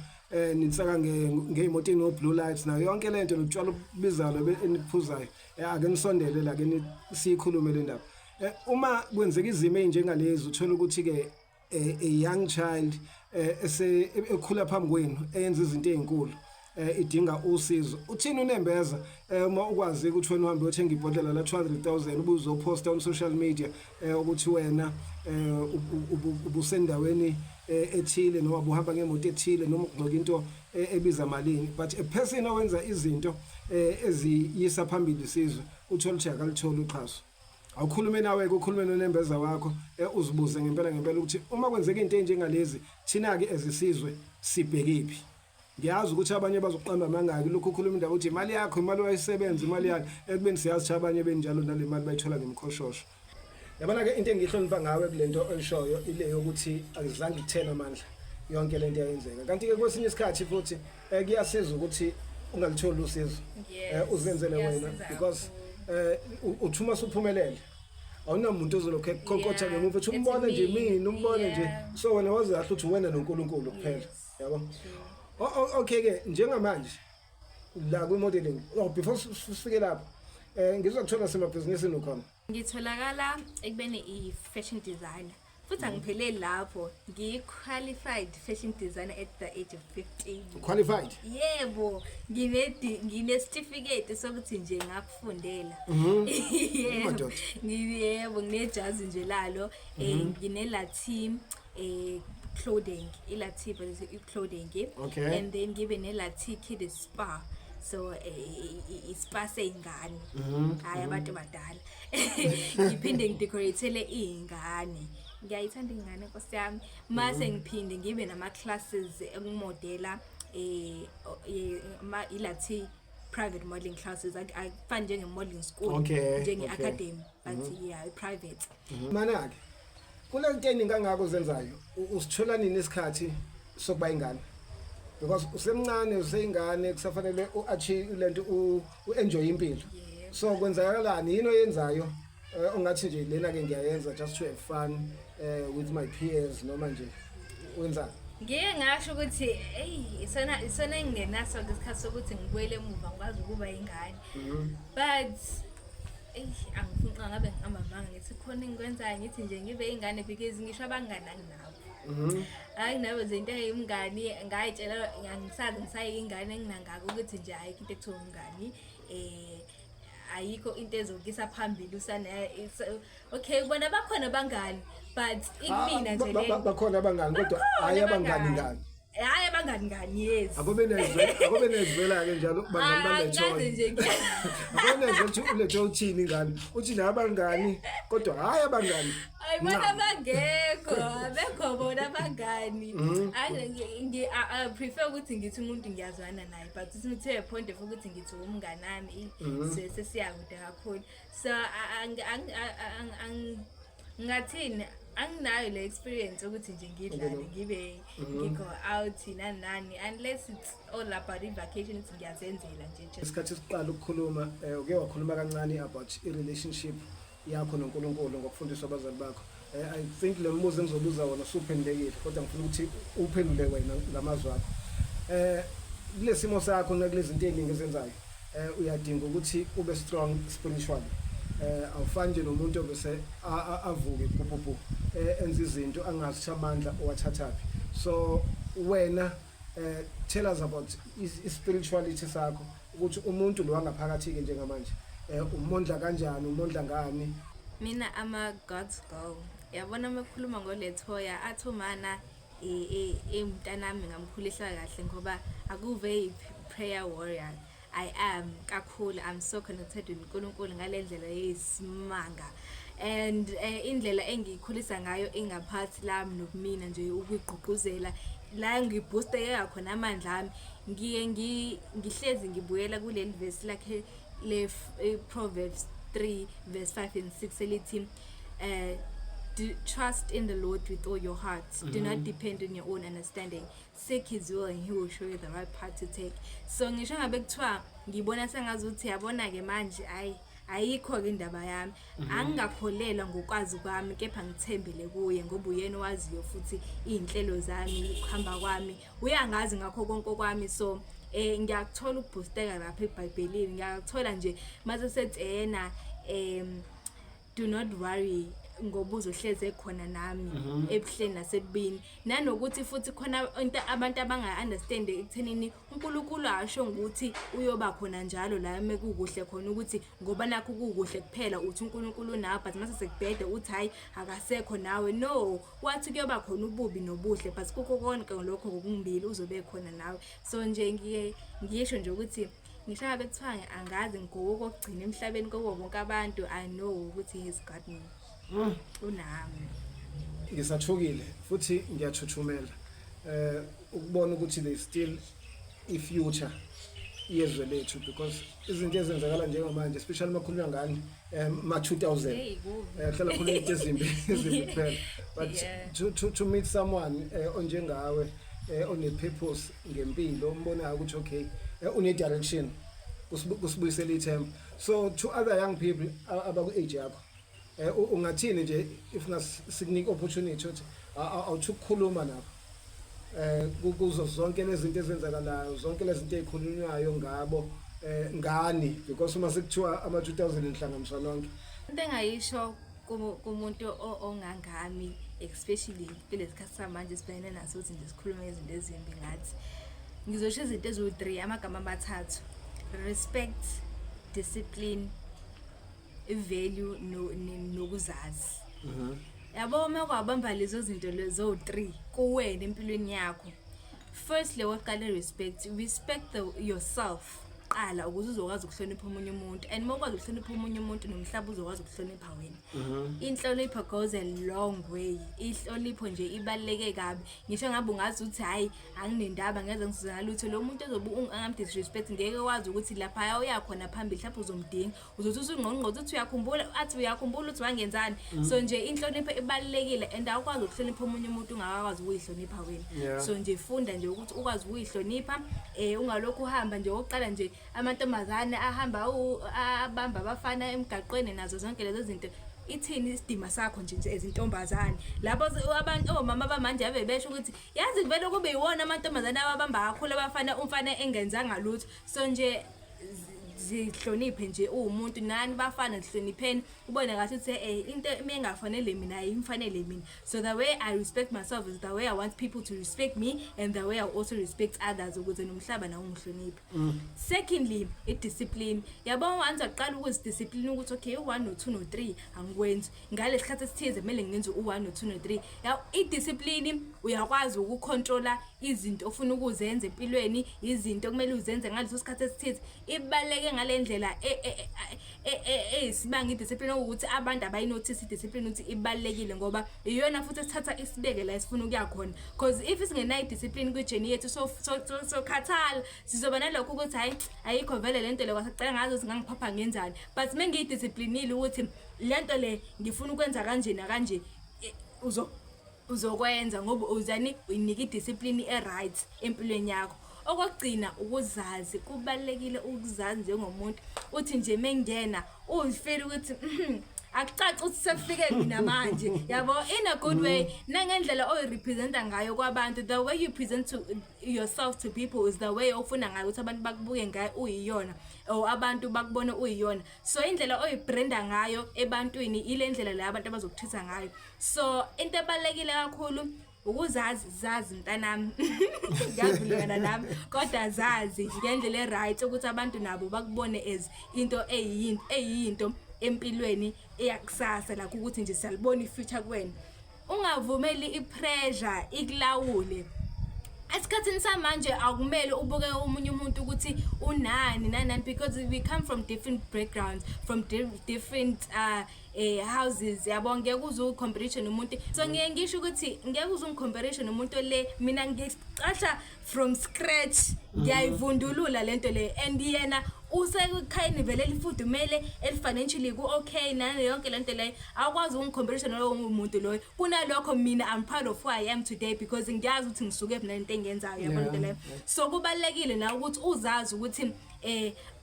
Speaker 1: nisaka ngezimoto eno blue lights nayo yonke lento, notshwala obubizayo eniphuzayo. Ake nisondele la ke siyikhulume le ndaba. Uma kwenzeka izimo ezinjengalezi, uthola ukuthi ke a young child ese ekhula phambi kwenu eyenza izinto ezinkulu idinga usizo, uthini unembeza uma ukwazi ukuthi wena uhambe uyothenga ibhodlela la 200,000, ubuzoposta on social media ukuthi wena ubusendaweni ethile noma buhamba ngemoto ethile noma ugqoka into ebiza malini, but a person owenza izinto eziyisa phambili isizwe uthola ukuthi akalitholi uxhaso? Awukhulume nawe ke, ukhulume nonembeza wakho, uzibuze ngempela ngempela ukuthi uma kwenzeka into enjengalezi, thina ke ezisizwe sibhekephi? Ngiyazi ukuthi abanye bazoqamba amangaki lokhu ukhuluma indaba ukuthi imali yakho, imali wayisebenza, imali yakho, ekubeni siyazi ukuthi abanye benjalo nale mali bayithola ngemkhoshosho. Yabona ke, into engiyihlonipha ngawe kulento oyishoyo ile yokuthi azange ikuthena amandla yonke lento eyenzeka. Kanti ke kwesinye isikhathi futhi kuyasiza ukuthi ungalitholi usizo. Uzenzele wena
Speaker 2: Kuyasiza
Speaker 1: because
Speaker 2: kakhulu.
Speaker 1: uthuma suphumelele, awunamuntu ozolokhu ekhonkotha ngemuva uthi
Speaker 2: Ethi
Speaker 1: umbone nje
Speaker 2: mina,
Speaker 1: mina, umbone nje. So wena wazi kahle ukuthi wena noNkulunkulu kuphela. Yabo. Okay ke, njengamanje la kwi-modeling, oh, before sifike lapho, ngizokuthola semabhizinisini ukhona?
Speaker 2: Ngitholakala ekubeni i-fashion designer, futhi angipheleli lapho, ngiyi-qualified fashion designer at the age of 15.
Speaker 1: Qualified?
Speaker 2: Yebo, ngine-certificate sokuthi nje ngakufundela. Yebo.
Speaker 1: Madoda.
Speaker 2: Yebo, nginejazi nje lalo, nginelathi clothing, ilathi but i-clothing. And then ngibe nelathi kid spa, so i-spa seyingane, hayi abantu abadala. Ngiphinde ngidecoratele iy'ngane, ngiyayithanda iy'ngane, nkosi yami. Mase ngiphinde ngibe nama-classes ekumodela, ilathi private modeling classes, akufani njenge-modeling school, njenge-academy, but yeah, i-private.
Speaker 1: Mana-ke kule nto eningi kangako ozenzayo, usithola nini isikhathi sokuba ingane? Because usemncane, useyingane, kusafanele u-achieve lento, u-enjoy impilo. So kwenzakalani? Yini oyenzayo ongathi nje lena-ke ngiyayenza just to have fun with my peers, noma nje wenzani?
Speaker 2: Ngike ngasho ukuthi eyi, isona engingenaso isikhathi sokuthi ngibuyele emuva ngikwazi ukuba ingane, but eyi, angifuni ngabe ngiqamba amanga ngithi khona engikwenzayo ngithi nje ngibe ingane, because ngisho abangani anginabo. Hayi, nabo nje into eyimngani ngayitshela angisazi ngisayingane enginangako ukuthi nje ayikho into ekuthiwa umngani, ayikho into ezokisa phambili usana. Okay, bona bakhona abangani, but ikumina nje le
Speaker 1: Bakhona abangani, kodwa
Speaker 2: Bakhona
Speaker 1: hhayi abangani
Speaker 2: abangani.
Speaker 1: ngani.
Speaker 2: Hhayi abangani ngani, yes.
Speaker 1: Akobe nezwela-ke njalo bangani
Speaker 2: Angikaze
Speaker 1: balethoya.
Speaker 2: nje.
Speaker 1: Akobe nezwela ukuthi ulethe uthini ingane, uthi la abangani kodwa hhayi abangani.
Speaker 2: Hayi bona bangekho, abekho bona abangani. I prefer ukuthi ngithi umuntu ngiyazwana naye, but uthi to a point of ukuthi ngithi umngani wami, sesiyakude kakhulu. So ngathini, anginayo le experience ukuthi nje ngidlale, ngibe ngi-go out nani nani, unless it's all about i-vacation, ukuthi ngiyazenzela nje just.
Speaker 1: Isikhathi siqala ukukhuluma, uke wakhuluma kancane about i-relationship yakho noNkulunkulu ngokufundiswa abazali bakho. I think le mbuzo engizobuza wona usuphendulekile, kodwa ngifuna ukuthi uphendule wena ngamazwi akho. Kule simo sakho nakulezi zinto ey'ningi ezenzayo, uyadinga ukuthi ube strong spiritually. Awufani nje nomuntu obese avuke pupupu, enze izinto angazi ukuthi amandla owathathaphi. So wena, tell us about i-spirituality sakho, ukuthi umuntu lo wangaphakathi-ke njengamanje, umondla kanjani, umondla ngani?
Speaker 2: Mina ama God's girl, yabona uma ekhuluma ngolethoya athi umana umntanami ngamkhulisa kahle ngoba akuve prayer warrior I am kakhulu. I'm so connected with uNkulunkulu ngale ndlela yeyisimanga, and indlela engiyikhulisa ngayo ingaphathi lami nobumina nje, ukugqugquzela la ngibooste khona amandla ami, ngiye ngihlezi ngibuyela kuleli verse lakhe le Proverbs 3 verse 5 and 6 elithi do, "Trust in the Lord with all your heart. Do not depend on your own understanding. Seek his will and he will show you the right path to take." So ngisho ngabe kuthiwa ngibona sengazuthi yabona ke manje, ayi, ayikho ke indaba yami, angingakholelwa ngokwazi kwami, kepha ngithembele kuye, ngoba uyena owaziyo futhi iy'nhlelo zami, ukuhamba kwami, uyangazi ngakho konke kwami. So ngiyakuthola ukuboosteka lapha eBhayibhelini, ngiyakuthola nje mase sethi ena do not worry ngoba uzohleze khona nami ebuhleni nasebubini, nanokuthi futhi khona into abantu abanga-understand ekuthenini uNkulunkulu asho ukuthi uyoba khona njalo la mekukuhle khona, ukuthi ngoba nakho kukuhle kuphela uthi uNkulunkulu nawe, but mase sekubhede uthi hayi, akasekho nawe. No, wathi kuyoba khona ububi nobuhle, but kukho konke lokho kokubili uzobe khona nawe. So nje ngiye ngisho nje ukuthi ngisho ngabe kuthiwa angazi ngowokugcina emhlabeni kubo bonke abantu, I know ukuthi he's got me, unami.
Speaker 1: Ngisathukile futhi ngiyathuthumela ukubona ukuthi there is still i-future yezwe lethu, because izinto ezenzakala njengamanje, especially makhulunywa ngani ma 2000,
Speaker 2: Hey, kubi.
Speaker 1: Hlala khona into ezimbi ezimbi kuphela, but to meet someone onjengawe, one purpose ngempilo, umbonayo ukuthi okay. Une direction, kusibuyisela ithemba. So to other young people abaku age yakho, ungathini nje if ngasikunika opportunity ukuthi awuthi ukukhuluma nabo kuzo zonke lezi zinto ezenzakalayo, zonke lezi zinto ezikhulunywayo ngabo, ngani, because uma sekuthiwa ama 2000 nhlanganiswa nonke?
Speaker 2: Into engayisho kumuntu ongangami, especially kulesi samanje sibhekene naso, ukuthi nje sikhulume izinto ezimbi ngathi, ngizosho izinto eziwu-3, amagama amathathu: respect, discipline, i-value nokuzazi. Yabo, uma kwabamba lezo zinto lezo 3 kuwena empilweni yakho, firstly, okokuqala, respect. Respect yourself qala ukuze uzokwazi ukuhlonipha omunye umuntu, and uma ukwazi ukuhlonipha omunye umuntu, nomhlaba uzokwazi ukuhlonipha wena. Inhlonipho goes a long way. Inhlonipho nje ibaluleke kabi. Ngisho ngabe ungazi ukuthi hayi, anginendaba, ngeze ngisiza ngalutho lo muntu ozobe angam-disrespect, ngeke wazi ukuthi laphaya uyakhona phambili mhlawumbe uzomdinga, uzothi usungqongqoze uthi uyakhumbula, athi uyakhumbula ukuthi wangenzani. So nje inhlonipho ibalulekile, and awukwazi ukuhlonipha omunye umuntu ungakakwazi ukuyihlonipha wena. So nje funda nje ukuthi ukwazi ukuyihlonipha, ungalokhu uhamba nje. Okokuqala nje, amantombazane ahamba abamba abafana emgaqweni nazo zonke lezo zinto, ithini isidima sakho nje ezintombazane lapho? Abantu omama bamanje ave besho ukuthi yazi kuvele kube yiwona amantombazane ababamba kakhulu abafana, umfana engenzanga lutho. So nje zihloniphe nje uwumuntu, nani bafana zihlonipheni, ubone kahle ukuthi into engafanele mina ayimfanele mina. So the way I respect myself is the way I want people to respect me and the way I also respect others, ukuze nomhlaba nawo ungihloniphe. Secondly, i-discipline. Yabo, once waqala ukuzidiscipline ukuthi okay, u-1 no-2 no-3 angikwenzi ngale sikhathi esithize, kumele ngenze u-1 no-2 no-3, ya, i-discipline, uyakwazi ukucontrola izinto ofuna ukuzenza empilweni, izinto okumele uzenze ngaleso sikhathi esithize. Ibaluleke ngale ndlela eyisimanga i-discipline, ukuthi abantu abayinothisi i-discipline ukuthi ibalulekile, ngoba iyona futhi esithatha isibeke la esifuna ukuya khona, because if singenayo i-discipline kwi-journey yethu, sokhathala, sizoba nalokho ukuthi hayi, ayikho vele lento le, kwasaqala ngazo ukuthi ngangiphapha ngenzani. But uma ngiyidisciplinile ukuthi lento le ngifuna ukwenza kanje nakanje, uzokwenza ngoba uzani uyinika i-discipline e-right empilweni yakho. Okokugcina, ukuzazi. Kubalulekile ukuzazi njengomuntu, uthi nje mengena uzifeel ukuthi akucaci ukuthi sekufike mina manje, yabo, in a good way, nangendlela oyirepresenta ngayo kwabantu. The way you present to yourself to people is the way ofuna ngayo ukuthi abantu bakubuke ngayo uyiyona, or abantu bakubone uyiyona. So indlela oyibranda ngayo ebantwini ile ndlela la abantu abazokutreat ngayo. So into ebalulekile kakhulu ukuzazi. Zazi mntanami, ngiyavulekana nami, kodwa zazi ngendlela e-right ukuthi abantu nabo bakubone as into eyinto empilweni eyakusasa, lakho ukuthi nje siyalibona i-future kuwena. Ungavumeli i-pressure ikulawule. Esikhathini samanje akumele ubuke omunye umuntu ukuthi unani nani nani, because we come from different backgrounds, from different houses, yabo. Ngeke uze ucompetition nomuntu. So ngiye ngisho ukuthi ngeke uze ungicompetition nomuntu le mina ngicasha from scratch, ngiyayivundulula lento le, and yena usekhayeni vele elifudumele, eli-financially ku-okay, nane yonke lento leyo. Awukwazi ukungicompetition nalowo muntu loyo. Kunalokho mina I'm proud of who I am today, because ngiyazi ukuthi ngisuke phi nalento engiyenzayo, yabo, lento leyo. So kubalulekile nawe ukuthi uzazi ukuthi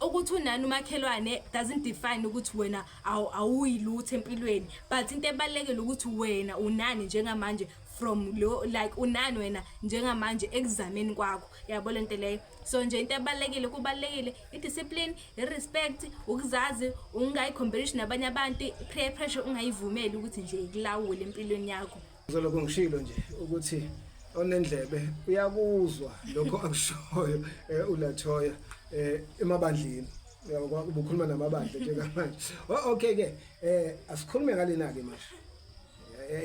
Speaker 2: ukuthi unani umakhelwane doesn't define ukuthi wena awuyilutho empilweni, but into ebalulekile ukuthi wena unani njengamanje, from lo like unani wena njengamanje ekuzameni kwakho, yabo, lento leyo. So nje into ebalulekile, kubalulekile i-discipline, i-respect, ukuzazi, ungayi-competition nabanye abantu, peer pressure ungayivumeli ukuthi nje ikulawule empilweni yakho.
Speaker 1: Ngizolokhu ngishilo nje ukuthi onendlebe uyakuzwa lokho akushoyo uLathoya emabandleni. Uyakwa ubukhuluma namabandla njengamanje. Oh, okay ke, asikhulume ngalena ke manje.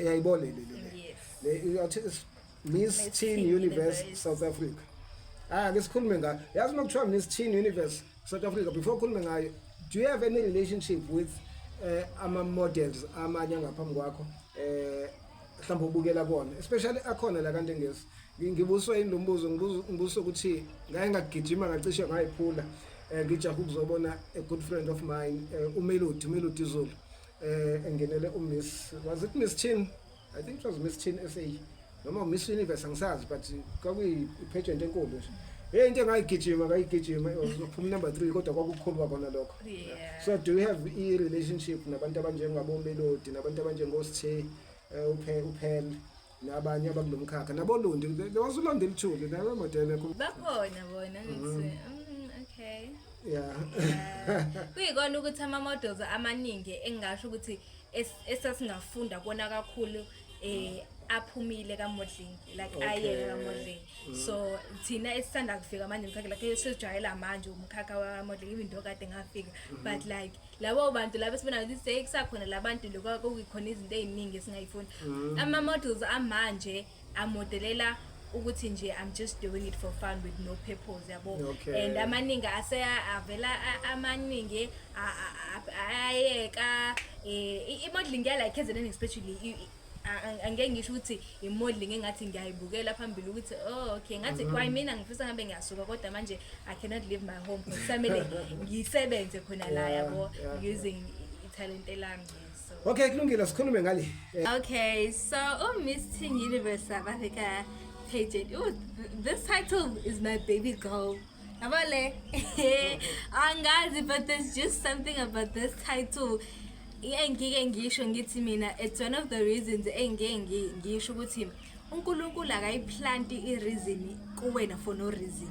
Speaker 1: Yayibona le.
Speaker 2: Yes.
Speaker 1: Le uyathi Miss
Speaker 2: Miss
Speaker 1: Teen
Speaker 2: Teen
Speaker 1: Universe
Speaker 2: Universe.
Speaker 1: South Africa. Ah, ke sikhulume ngayo. Yazi uma kuthiwa Miss Teen Universe South Africa, before ukhulume ngayo, do you have any relationship with ama models amanye angaphambi kwakho, mhlawumbe ubukela kona, especially akhona la kanti ngesi? Ngibuswa yini lo mbuzo? Ngibuswa ukuthi ngake ngagijima ngacishe ngayiphula, ngijaha ukuzobona a good friend of mine, uMelody Zulu, engenele uMiss, was it Miss Teen? I think it was Miss Teen SA noma Miss Universe, angisazi, but kwakuyi pageant enkulu nje. Hey, into engayigijima ngayigijima uzophuma number 3, kodwa kwakukhulu kona lokho. So do you have i relationship nabantu abanjengabo Melody, nabantu abanjengo Sithe, uphe uphel nabanye abakulomkhakha, nabolundi? There was uLondi Lithuli nawe model.
Speaker 2: Bakhona bona, ngithi okay. Kuyikona ukuthi ama-models amaningi engingasho ukuthi esasingafunda kona kakhulu aphumile ka-modeling, like ayeke ka-modeling. So thina esisanda kufika manje emkhakha, like sesijwayela manje umkhakha wa-modeling, even though kade ngafika, but like labo bantu labo esibona ukuthi sekusakhona labantu lokho kuyikhona izinto ey'ningi esingayifunda. Ama-models amanje amodelela ukuthi nje I'm just doing it for fun with no purpose, yabo. And amaningi ase avela amaningi ayeka i-modeling yala KZN especially. Angeke ngisho ukuthi i-modeling engathi ngiyayibukela phambili ukuthi oh okay, ngathi kwayimina ngifisa ngabe ngiyasuka, kodwa manje I cannot leave my home, kusamele ngisebenze khona la, yabo, using ithalente lami, so.
Speaker 1: Okay, kulungile, sikhulume ngale.
Speaker 2: Okay, so Miss Teen Universe South Africa pageant. Ooh, this title is my baby girl. Yabole. Angazi, but there's just something about this title. Engike ngisho ngithi mina it's one of the reasons engike ngisho ukuthi uNkulunkulu akayiplanti i-reason kuwena for no reason.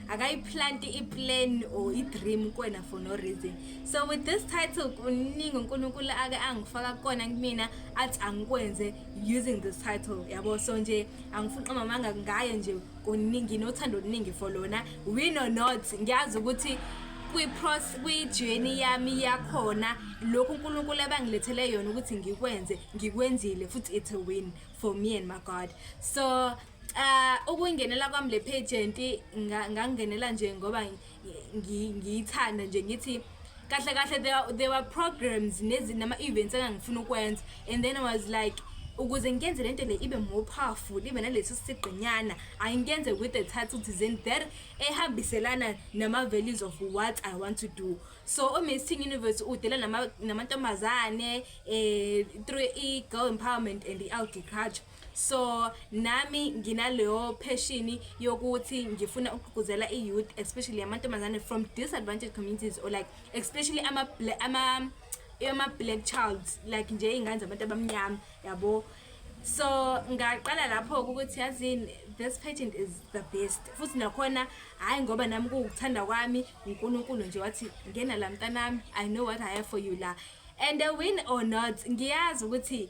Speaker 2: Akayiplanti i-plan or i-dream kuwena for no reason. So with this title, kuningi uNkulunkulu ake angifaka kona kumina athi angikwenze using this title, yabo. So nje angifuni amanga ngaye nje, kuningi nothando oluningi for lona. Win or not, ngiyazi ukuthi kwi-journey yami yakhona lokhu uNkulunkulu abangilethele yona ukuthi ngikwenze, ngikwenzile, futhi it's a win for me and my God. So ukungenela kwami le pageant, ngangenela nje ngoba ngiyithanda nje. Ngithi kahle kahle there were programs nama events engangifuna ukwenza, and then I was like, ukuze ngiyenze lento le ibe more powerful, ibe naleso sigqinyana, ayingenze with the title thizeni there ehambiselana nama values of what I want to do. So uMiss Teen Universe udela namantombazane through i-girl empowerment and i-agriculture. So nami nginaleyo passion yokuthi ngifuna ukugqugquzela i-youth, especially amantombazane from disadvantaged communities, or like especially ama black child, like nje iy'ngane zabantu abamnyama, yabo. So ngaqala lapho ukuthi yazini, this pageant is the best. Futhi nakhona hhayi ngoba nami kuwukuthanda kwami, uNkulunkulu nje wathi, "Ngena la mntanami, I know what I have for you la." And win or not, ngiyazi ukuthi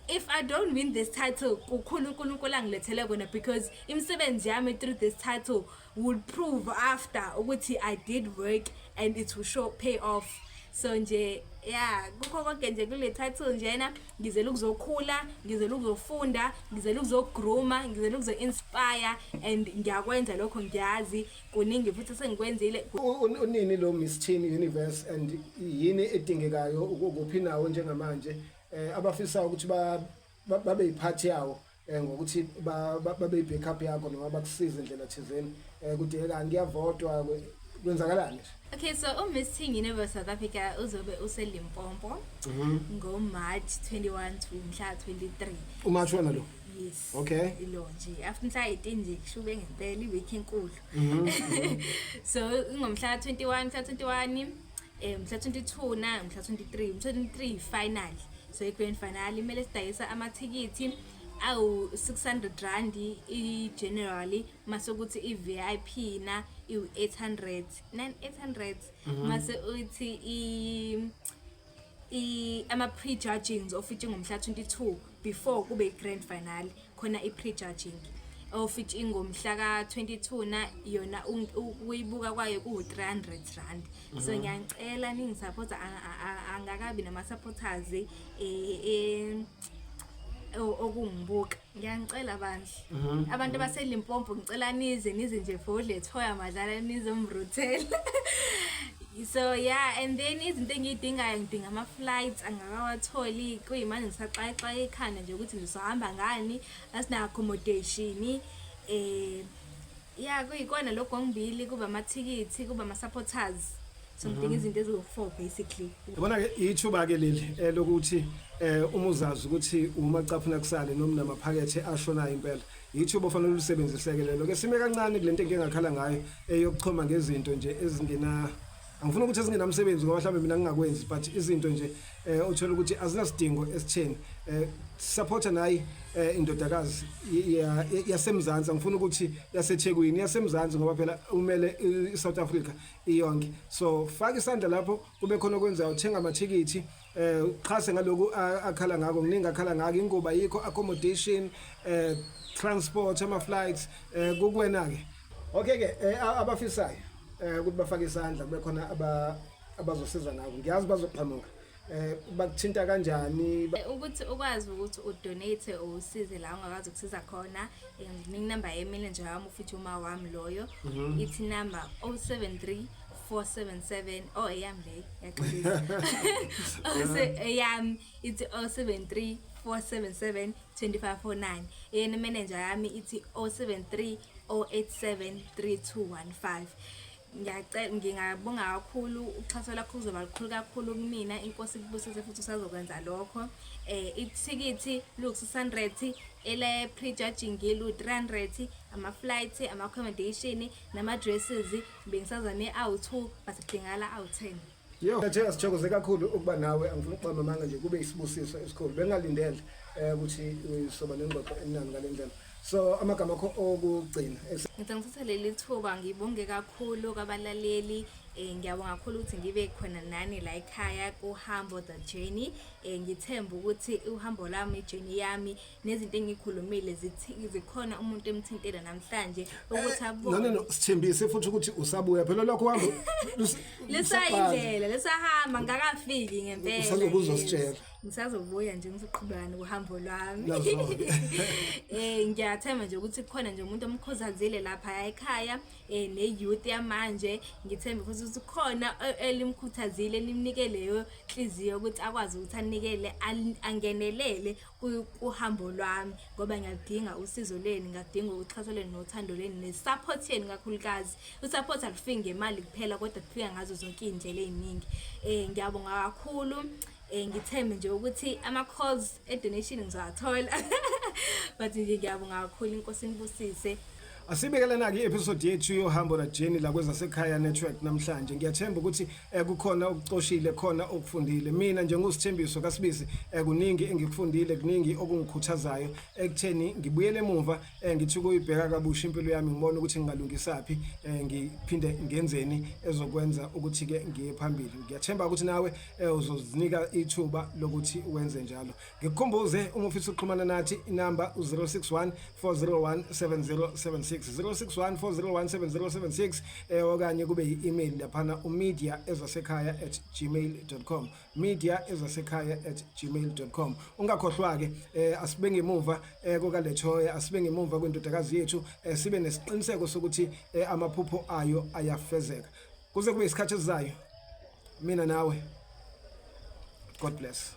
Speaker 2: if I don't win this title, kukhulu uNkulunkulu angilethele kona, because imisebenzi yami through this title will prove after ukuthi I did work and it will show pay off. So nje yeah, kukho konke nje kule title njena, ngizele ukuzokhula, ngizele ukuzofunda, ngizele ukuzogrooma, ngizele ukuzo-inspire, and ngiyakwenza lokho. Ngiyazi kuningi futhi sengikwenzile.
Speaker 1: Unini lo Miss Teen Universe and yini edingekayo? Ukuphi nawo njengamanje? Abafisa ukuthi babe yiphathi yawo ngokuthi babe yi-backup yakho noma bakusize indlela thizeni, kudingekani? Kuyavotwa? Kwenzakalani nje?
Speaker 2: Okay, so uMiss Teen Universe South Africa uzobe useLimpopo ngo-March 21 to mhla 23.
Speaker 1: UMarch wona lo?
Speaker 2: Yes.
Speaker 1: Okay.
Speaker 2: Ilo nje after mhla 18 nje, kushube ngempela i-week enkulu. So ingomhla 21, mhla 21, mhla 22 na mhla 23. Mhla 23 final, so i-grand finale. Kumele sidayisa amathikithi awu R600 i-generally, mase kuthi i-VIP na iwu-800, 800, mase uthi i ama pre-judgings of which ngomhla 22, before kube i-grand finale khona i-pre-judging of which ingomhla ka-22 na yona ukuyibuka kwayo kuwu-R300. So ngiyangicela ningisupport, angakabi nama-supporters okungibuka. Ngiyangicela bandla, abantu baseLimpopo, ngicela nize, nize nje for uLethoya Madlala, nizomruthela. So yeah, and then izinto engiyidingayo, ngidinga ama-flights, angakawatholi. Kuyimanje ngisaxayaxaya ikhanda nje ukuthi ngizohamba ngani, asina accommodation. Yeah, kuyikona lokho ngibili, kuba amathikithi, kuba ama-supporters. So ngidinga izinto eziwu-four basically.
Speaker 1: Yabona-ke, ithuba-ke leli lokuthi uma uzazi ukuthi umacaphuna kusale noma namaphakethe ashonayo impela. Ithuba ofanele ulisebenziseke lelo. Ke sime kancane kulento engike ngakhala ngayo eyokuchoma ngezinto nje ezingena, angifuni ukuthi ezingenamsebenzi ngoba mhlawumbe mina ngingakwenzi, but izinto nje uthola ukuthi azinasidingo esitheni. Supporter nayi indodakazi yaseMzansi, angifuni ukuthi yaseThekwini, yaseMzansi, ngoba phela umele iSouth Africa iyonke. So faka isandla lapho kube khona okwenzayo, thenga amathikithi, uxhase ngaloku akhala ngako. Kuningi akhala ngako, ingubo ayikho, accommodation, transport, ama flights, kukuwena ke. Okay ke, abafisayo ukuthi bafake isandla, kube khona abazosiza ngako, ngiyazi bazoqhamuka, bakuthinta kanjani?
Speaker 2: Ukuthi ukwazi ukuthi udonate usize la ungakwazi ukusiza khona, nginika inamba yemanager wami futhi uma wami loyo. Ithi number 073 477, oh, eyami le yaxolisa. Eyami ithi 073 477 2549. Yena manager yami ithi 073 087 3215. Ngiyacela, ngingabonga kakhulu, uxhaso lakho kuzoba lukhulu kakhulu kumina. Inkosi ikubusise futhi usazokwenza lokho. Ithikithi lu-600, ele pre-judging lu-300, ama-flight, ama-accommodation nama-dresses bengisazame awu-2, but kudingakala awu-10.
Speaker 1: Yo, Thathe, sithokoze kakhulu ukuba nawe. Angifuni ukuqamba amanga nje, kube isibusiso esikhulu. Bengalindele ukuthi soba nengxoxo emnandi ngale ndlela. So amagama akho okugcina.
Speaker 2: Ngithi ngithatha leli thuba ngibonge kakhulu kwabalaleli. Ngiyabonga kakhulu ukuthi ngibe khona nani la ekhaya kuhambo the journey. Ngithemba ukuthi uhambo lwami, ijourney yami, nezinto engikhulumile zithi zikhona umuntu emthintela namhlanje ukuthi abone.
Speaker 1: No, sithembise futhi ukuthi usabuya phela, lokho uhambo
Speaker 2: Lisayindlela, lisahamba, ngakafiki ngempela.
Speaker 1: Usazobuza uzositshela.
Speaker 2: Ngisazobuya nje ngizoqhubeka nokuhambo lwami.
Speaker 1: Nazo-ke.
Speaker 2: Ngiyathemba nje ukuthi kukhona nje umuntu omkhuzazile lapha ekhaya, ne-youth yamanje. Ngithemba futhi ukuthi khona elimkhuthazile, limnike leyo nhliziyo ukuthi akwazi ukuthi anikele, angenelele kuhambo lwami, ngoba ngiyadinga usizo leni, ngiyadinga uxhaso leni nothando leni ne-support yenu kakhulukazi. Usupport alufiki ngemali kuphela, kodwa kufika ngazo zonke iy'ndlela ey'ningi. Ngiyabonga kakhulu. Ngithembe nje ukuthi ama-calls e-donation ngizowathola, but nje ngiyabonga kakhulu, inkosi inibusise.
Speaker 1: Asibekelana-ke i-episode yethu yohambo la journey la kwezasekhaya network namhlanje. Ngiyathemba ukuthi kukhona okucoshile, khona okufundile. Mina njengoSithembiso kaSibisi, kuningi engikufundile, kuningi okungikhuthazayo ekutheni ngibuyele emuva, ngithi ukuyibheka kabusha impilo yami, ngibone ukuthi ngingalungisaphi, ngiphinde ngenzeni ezokwenza ukuthi-ke ngiye phambili. Ngiyathemba ukuthi nawe uzozinika ithuba lokuthi wenze njalo. Ngikukhumbuze, uma ufisa ukuxhumana nathi, inamba u-061 401 7076, 061 401 7076, okanye kube i-email laphana umedia ezasekhaya@gmail.com, media ezasekhaya@gmail.com. Ungakhohlwa-ke, asibe ngemuva kokaLethoya, asibe ngemuva kwendodakazi yethu, sibe nesiqiniseko sokuthi amaphupho ayo ayafezeka. Kuze kube isikhathi esizayo, mina nawe, God bless.